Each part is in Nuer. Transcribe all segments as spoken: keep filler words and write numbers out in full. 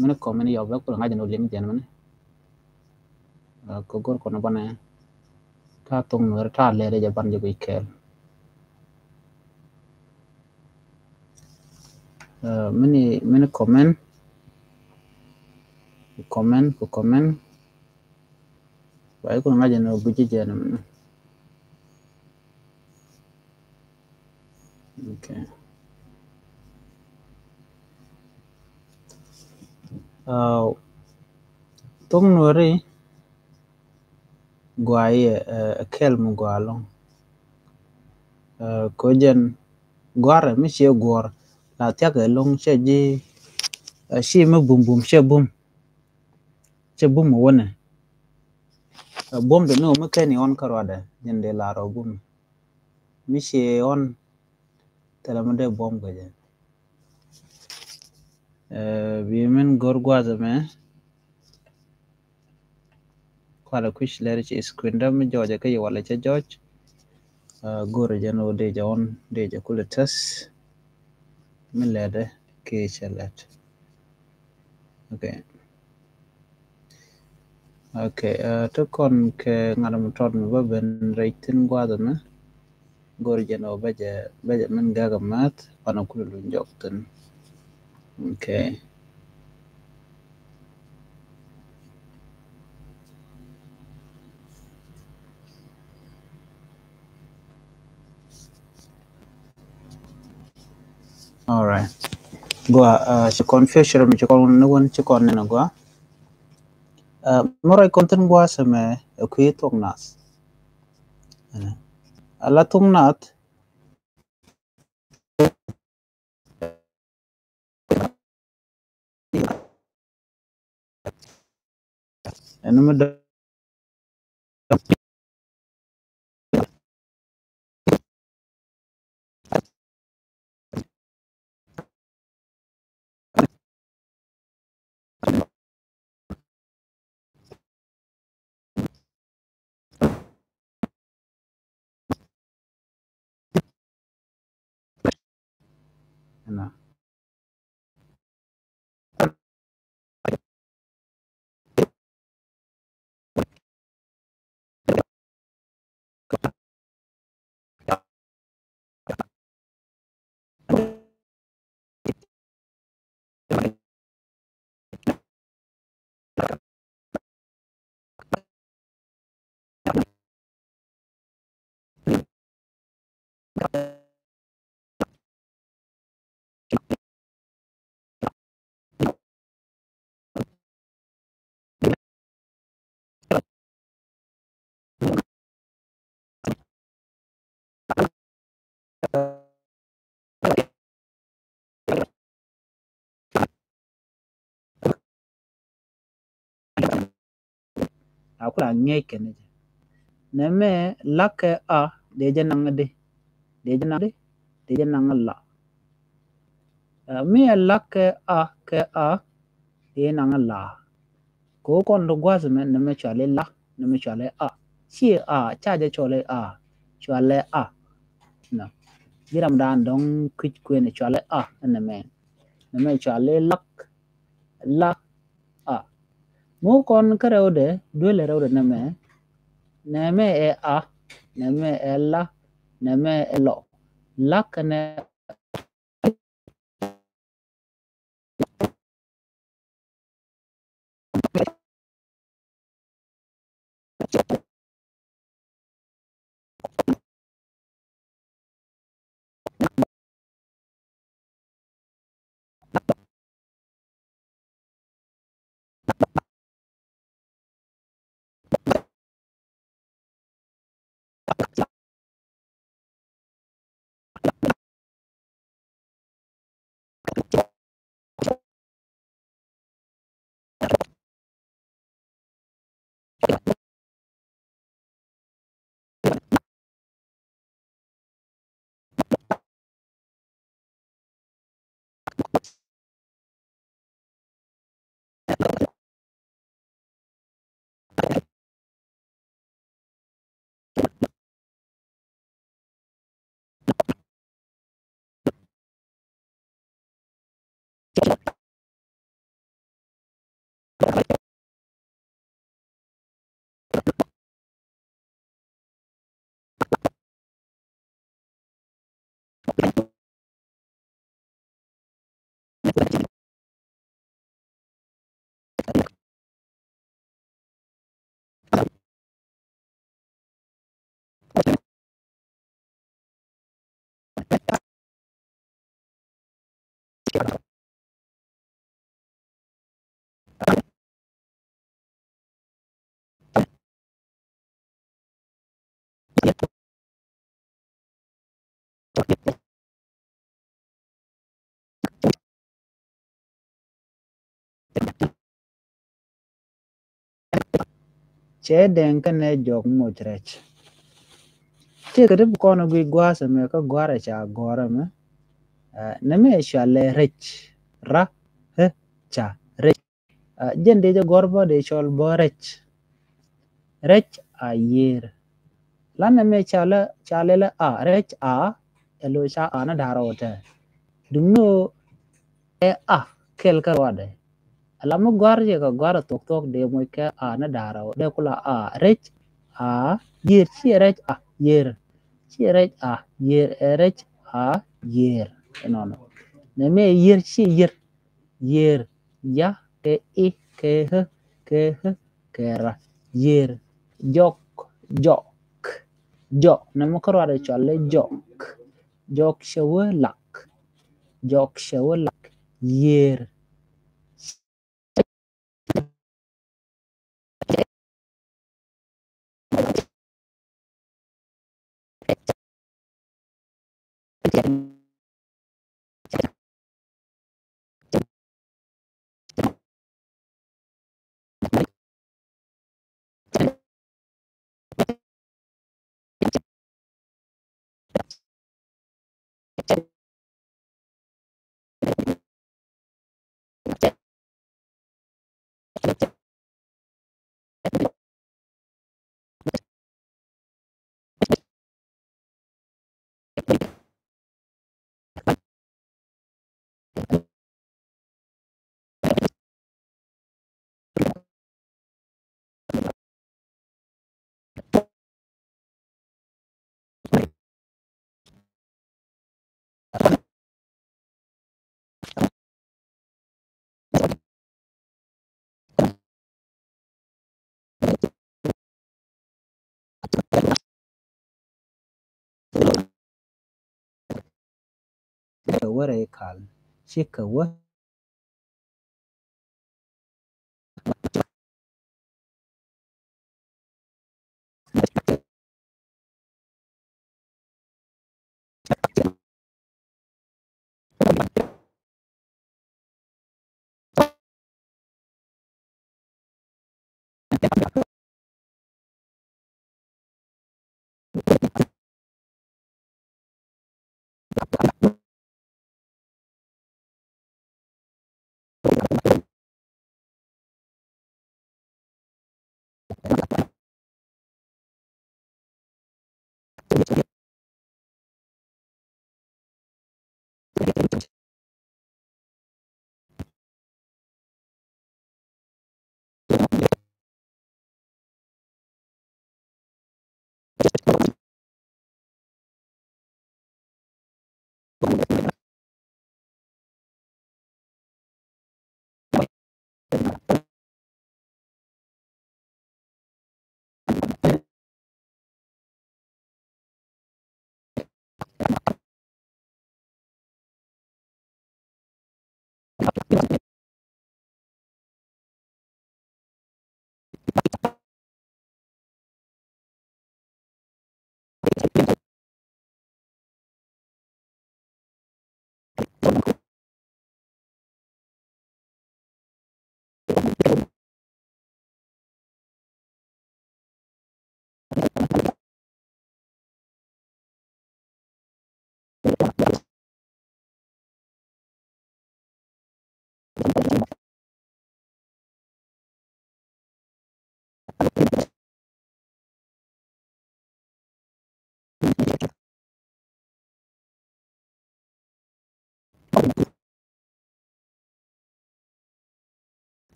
mini comment yɔp bɛ kulɛ ŋa̱c ni wä liŋ jɛn mini. Kɛ go̱r kɔn banɛ ta̱a̱ thuŋ Nuɛri ta̱a̱ lɛɛrɛ jɛ ban jɛ guic kɛɛl. Mini mini comment, comment ku comment. Ba i̱ kulɛ ŋa̱c ni wä guic jɛ jɛn mini. Okay. Thuŋ Nuɛri gɔaa yɛ ɛ kɛl mi gɔaa ɛlɔ̱ŋ. Kɛ jɛn gua̱rɛ mi ciɛ guɔ̱ɔ̱r la thia̱k ɛlɔ̱ŋ cɛ ji̱ ci mi bum bum cɛ bum. Cɛ bum mi wänɛ. Buɔ̱m dee ni ɣöö mi kɛn i̱ ɣɔn kä ruadɛ jɛn dee lar ɣöö bum mi ciɛ ɣɔn. Thilɛ mi dee buɔ̱m kɛ jɛ. Bi min go̱r gua̱a̱th ɛmɛ. Kualɛ kui̱c lɛr ci screen däm mi jɔɔcɛ kä yɛ walɛ cɛ jɔɔc. Go̱r jɛ ni wä dee jɛ ɣɔn dee jɛ kulɛ tɛth. Mi lɛtdɛ kiɛ cɛ lɛt. Okay. Okay. Ti kɔn kɛ ŋa̱t mi tɔt mi bä ben rɛc thi̱n gua̱a̱th ɛmɛ. Go̱r jɛ ni wä bä jɛ bä jɛ min gäk ɛmɛth panɛ kulɛ luny jɔk thi̱n. Okay. All right. Gua, ci kɔn future mi ci kɔn ni wun ci kɔn ni gua. Mɛ rɔy kɔn thin gua sɛ mɛ kui̱ thok nath. Ala thok nath. Ɛn mi dɔ̱ŋ. Ɛnɔ. A kula ŋiɛc kɛn jɛ. Nɛmɛ la kɛ a dee jɛ naŋ di. Dee jɛ naŋ di. Dee jɛ naŋ la. Mi ɛ la kɛ a kɛ a dee naŋ la. Kɛ ɣöö kɔn ti gua̱a̱th ɛmɛ nɛmɛ cɔali la nɛmɛ cɔali a. Ci a ca jɛ cɔali a cɔali a. Nɔ ji̱ ram daan dɔ̱ŋ kui̱c kuënɛ cɔali a ɛn nɛmɛ. Nɛmɛ cɔali lak la a. Mi wä kɔn kä rɛwdɛ duelɛ rɛwdɛ nɛmɛ. Nɛmɛ ɛ a nɛmɛ ɛ la nɛmɛ ɛ lɔ. Lak kɛnɛ Cɛ dɛŋ kɛnɛ jɔk moc rɛc. Tëëkɛ ti bi kɔn guic gua̱a̱th ɛmɛ kä gua̱a̱r ɛ ca gɔ̱r ɛmɛ. Ɛ, nɛmɛ cɔalɛ rɛc. Ra, ɛ, ca, rɛc. Ɛ, jɛn dee jɛ gɔ̱r bä dee cɔl bä rɛc. Rɛc a yiër. Lan nɛmɛ ca lɛ, ca lɛ lɛ a, rɛc a, ɛ lo ca a ni da̱rä wä tɛ. Duŋni ɣöö ɛ a kɛl kä ruacdɛ. Ala mi gɔ̱a̱r yɛ kɛ gɔ̱a̱r a thuɔ̱k thuɔ̱k dee moc kɛ a ni da̱rä wä. Dee kula a, rɛc a, yiër, ciɛ rɛc a, yiër. Ciɛ rɛc a, yiër, ɛ rɛc a, yiër. Ɛnɔnɔ. Nɛmɛ yiër, ciɛ yiër. Yiër. Ya, kɛ i, kɛ hä, kɛ hä, kɛ ra. Yiër. Jɔk, jɔk. Jɔk. Nɛmɛ kä ruacdɛ cɔalɛ jɔk. Jɔk cɛ wä lak. Jɔk cɛ wä lak. Yiër. Cikɛ wä rɛy kal, cikɛ wä.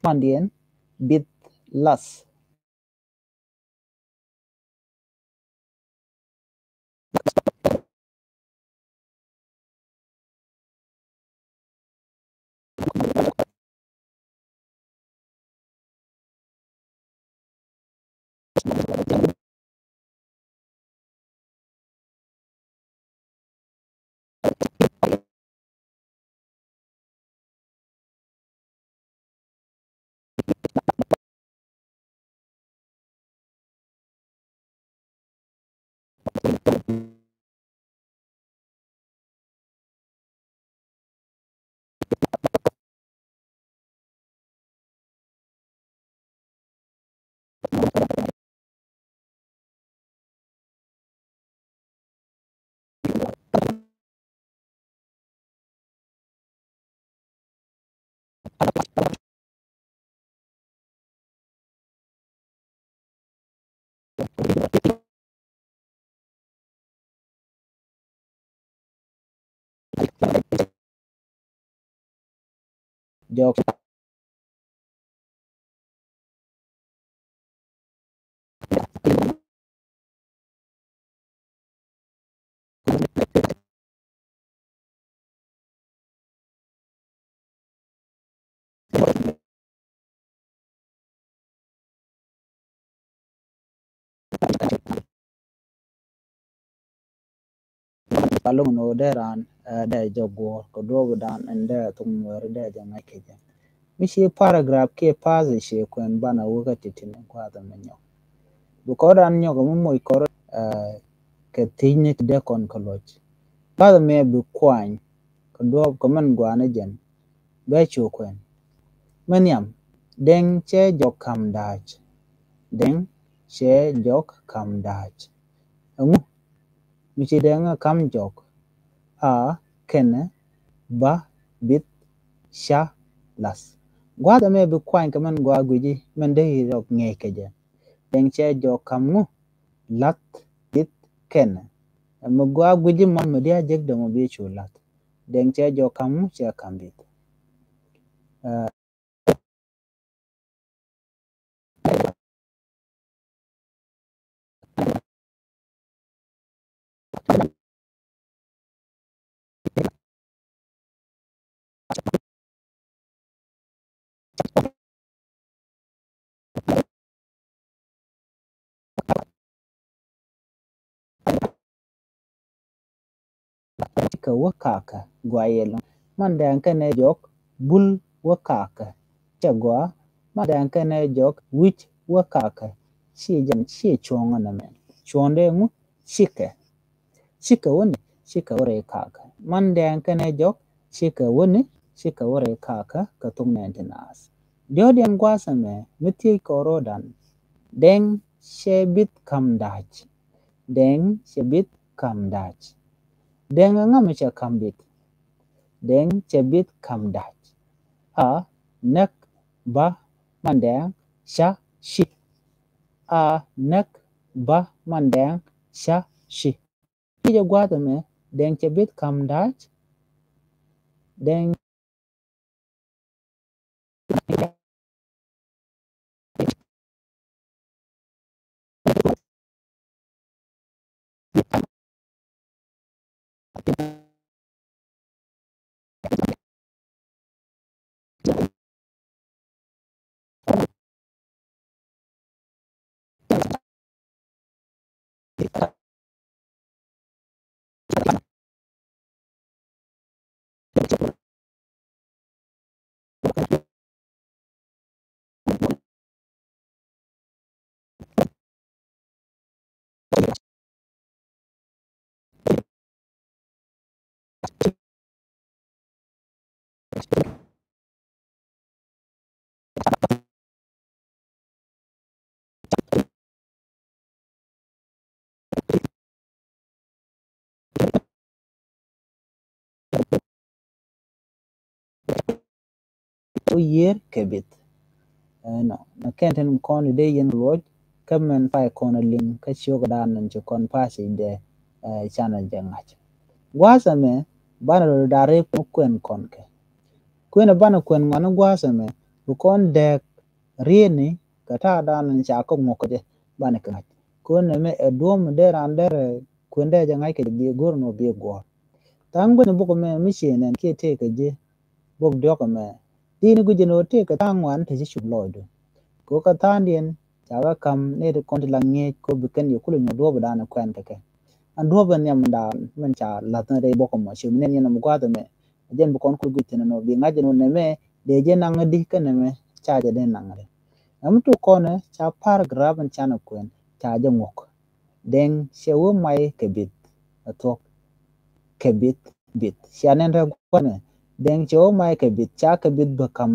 Mandiɛn bith lath. Jɔk. Ka loŋ ni wä dee raan, eh, dee jɛ guɔ̱ɔ̱r kɛ duɔ̱ɔ̱p dan ɛn dee thok Nuɛɛri dee jɛ ŋa̱c kɛ jɛ. Mi ci paragraph kiɛ path ci kuɛn banɛ wä kä ti̱ti̱ ni gua̱a̱th ɛmɛ nyɔk. Bi kɔn raan nyɔk mi moc kɔn, eh, kɛ thiecni ti dee kɔn kɛ luɔc. Gua̱a̱th ɛmɛ bi kuany kɛ duɔ̱ɔ̱p kɛ mɛn gua̱a̱ni jɛn. Bɛ cu kuɛn. Mɛ nhiam, Dɛŋ cɛ jɔk ka̱m da̱a̱c. Dɛŋ cɛ jɔk ka̱m da̱a̱c. Ɛŋu mi ci Dɛŋ ɛ ka̱m jɔk? A, kɛnɛ, ba, bith, ca, lath. Gua̱a̱th ɛmɛ bi kuany kɛ mɛn gua̱a̱th guici mɛn dee rɔk ŋi̱eec kɛ jɛ. Dɛŋ cɛ jɔk ka̱m ŋu? Lath, bith, kɛnɛ. Ɛmɛ gua̱a̱th guici mɔ mi diaal jek dee mɔ bi cu lath. Dɛŋ cɛ jɔk ka̱m ŋu? Cɛ ka̱m bith. Ɛ, Cikɛ wä kakä gɔaa yɛ lo̱ŋ. Man Dɛŋ kɛnɛ jɔk bul wä kakä. Cɛ gɔaa. Man Dɛŋ kɛnɛ jɔk wi̱c wä kakä. Ci jɛn ci cuɔ̱ŋ nɛ mɛ. Cuɔ̱ŋ dee ŋu? Cikɛ. Cikɛ wäni, cikɛ wä rɛy kakä. Man Dɛŋ kɛnɛ jɔk, cikɛ wäni, cikɛ wä rɛy kakä kɛ thok nɛɛni ti naath. Diɔ̱ɔ̱kdiɛn gua̱a̱th ɛmɛ mi thiec kɔn ro̱o̱dan. Dɛŋ cɛ bith ka̱m da̱a̱c. Dɛŋ cɛ bith ka̱m da̱a̱c. Dɛŋ ɛŋa mi cɛ ka̱m bith? Dɛŋ cɛ bith ka̱m da̱a̱c. A, näk, ba, man Dɛŋ, ca, ci. A, näk, ba, man Dɛŋ, ca, ci. Thiecɛ gua̱a̱th ɛmɛ, Dɛŋ cɛ bith ka̱m da̱a̱c. Dɛŋ wä yiër kɛ bith. Ɛnɔ nɛ kɛn tin kɔn dee yɛn luɔc kä mɛn pay kɔn a liŋ kä ciök dan nɛn ci kɔn passage dɛ. Ɛ, canɛ jɛ ŋa̱c gua̱a̱th ɛmɛ. Banɛ rɔ da̱r rɛy kuɛn kɔn kɛ kuɛn ɛ banɛ kuɛn ŋuan gua̱a̱th ɛmɛ bi kɔn dɛɛk rieni kɛ ta̱a̱ dan nɛn ca kä ŋuɔk kɛ jɛ. Banɛ kɛ ŋa̱c kuɛn ɛmɛ ɛ duɔ̱m dee ran derɛ kuɛn dee jɛ ŋa̱c kɛ jɛ bi go̱r nɔ bi guɔ̱ɔ̱r. Tha̱a̱ŋ guäny buk ɛmɛ mi ciëë nɛn kiɛ tëëk kɛ ji̱ buk diɔ̱k ɛmɛ. Di̱i̱ni gui̱c ɛn ɣöö tëëk kɛ tha̱a̱ŋ ŋuan te ci cup lɔɔcdu. Kɛ ɣöö kä tha̱a̱ŋdiɛn ca bä ka̱m nɛy ti kɔn ti la ŋi̱eec kɛ ɣöö bi kɛn yɛ kulɛ nyuɔ̱th duɔ̱ɔ̱p dan ɛ kuɛn kɛ kɛ. An duɔ̱ɔ̱p ɛn nhiam ɛn daal mɛn ca la̱th ni rɛy buk ɛmɔ ci mi nɛn yɛn ɛmɔ gua̱a̱th ɛmɛ. Jɛn bi kɔn kul gui̱c thi̱n ɛn ɣöö bi ŋa̱c ɛn ɣöö nɛmɛ dee jɛ naŋ di kä nɛmɛ ca jɛ dee naŋ di. Ɛm tuk kɔn ca paragraph in canɛ kuɛn ca jɛ ŋuɔk. Dɛŋ cɛ wä may kɛ bith a thuɔk kɛ bith bith cia nɛn rɛ guanɛ. Dɛŋ cɛ wä may kɛ bith ca kɛ bith bä kam.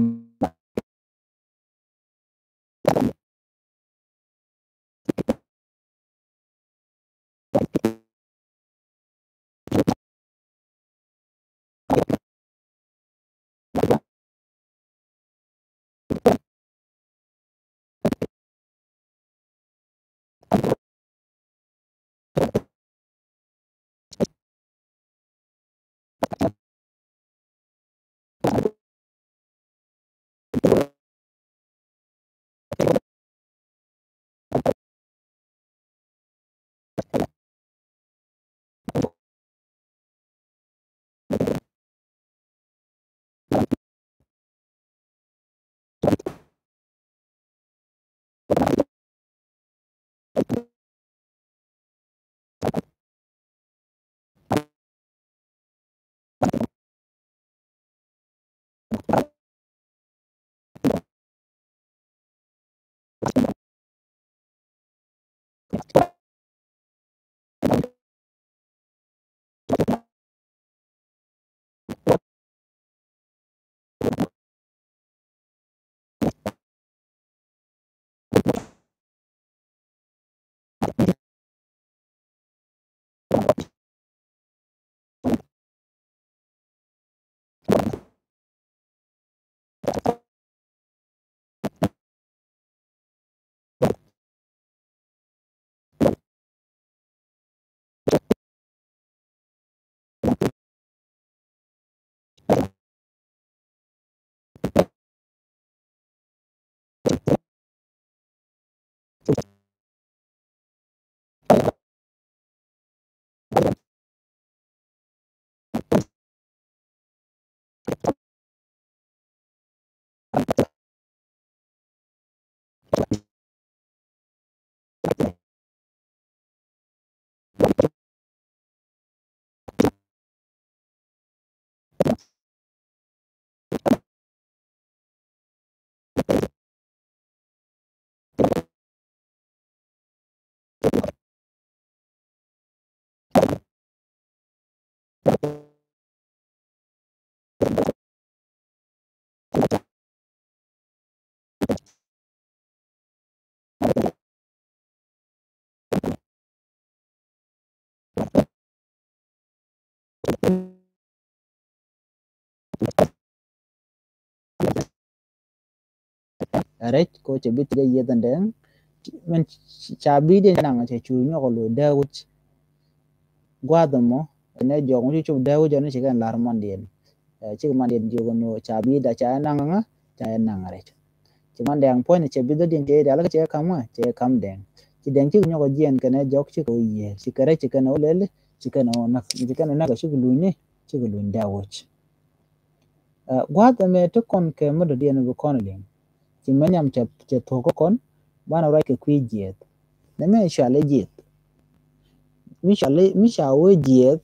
Rɛc kɛ ɣöö cɛ bi thiec a yieth ɛn dɛŋ. Min ca bi diɛn naŋ cɛ cu nyɔk lo̱c dee wi̱c. Gua̱a̱th ɛmɔ ɛn ɛ jɔk mi ci cop dee wi̱c ɛn ci kɛn la̱r mandiɛn. Ɛ, cikɛ mandiɛn jiök ɛn ɣöö ca bi da ca ɛ naŋ ŋa ca ɛ naŋ rɛc. Ci man dɛŋ puɔ̱ny cɛ bi dhɔ̱diɛn cɛ dial kä cɛ kam ŋa cɛ kam dɛŋ. Ci dɛŋ cikɛ nyɔk jiɛn kɛn ɛ jɔk cikɛ wä yiëë cikɛ rɛc cikɛ nɛ wä lɛl cikɛ nɛ wä näk cikɛ nɛ näk cikɛ luny ni cikɛ luny dee wi̱c. Ɛ, gua̱a̱th ɛmɛ ti kɔn kɛ mi dɔ̱diɛn bi kɔn liŋ. Ci mɛ nyam cɛ, cɛ thuɔ̱k kä kɔn banɛ ruac kɛ kui̱ jiɛth. Nɛ mɛ cualɛ jiɛth. Mi cualɛ, mi ca wee jiɛth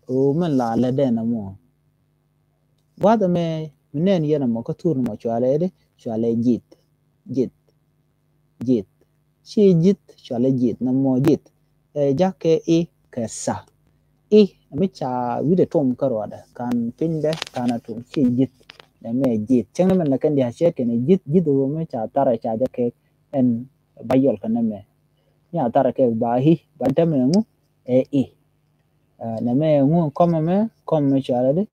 ɣöö mɛn la lɛ dɛn ɛmɔ. Gua̱a̱th ɛmɛ mi nɛn yɛn ɛmɔ kä thur ni mɔ cualɛ di cualɛ jiɛth. Jiɛth. Jiɛth. Ci ji̱th cualɛ jiɛth nɔmɔ jiɛth. Ɛ, ja̱kɛ i kɛ tha. I mi ca wi̱dɛ tom kä ruadɛ kan pinydɛ kan a tom ci ji̱th. Nɛ mɛ ji̱th cäŋ nɛ mɛ nɛ kɛn dia̱ cɛ kɛn ji̱th ji̱th ɣöö mi ca tharɛ ca ja̱kɛ ɛn ba yɔl kɛ nɛ mɛ. Nya tharɛ kɛ ba hi ba tɛmɛ ŋu ɛ i. Ɛ, nɛ mɛ ŋu kɔmɛ mɛ kɔmɛ mɛ cualɛ di.